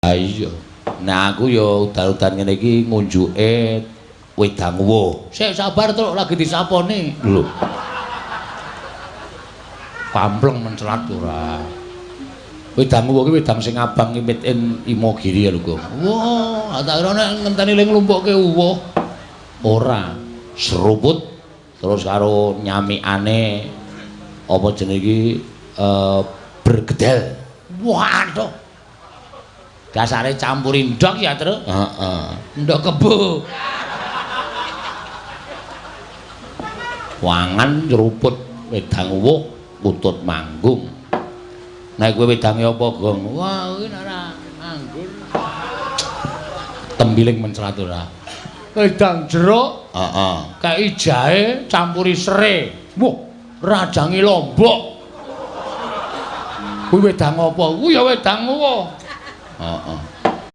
Ha iya. Nek aku ya udan-udan ngene iki ngunjuke wedang uwuh. Sik sabar Truk, lagi disaponi. Lho. Pampleng mencelat ora. Wedang uwuh ki wedang sing abang made in Imogiri ya lho, Gong. Wah, tak kira nek ngenteni le nglumpukke uwuh. Ora. Seruput terus karo nyamikane apa jenenge iki bergedel. Waduh. Dasare campur ndok ya, Truk. Heeh. Ndok kebo. Wangan nyeruput wedang uwuh kutut manggung. Nek kowe wedange apa, Gong? Wah, kuwi ora anggur. Tembiling mencelat ora. Wedang jeruk, heeh. Kei jahe campuri sere. Wah, rajangi lombok. Kuwi wedang apa? Kuwi ya wedang uwuh. Heeh.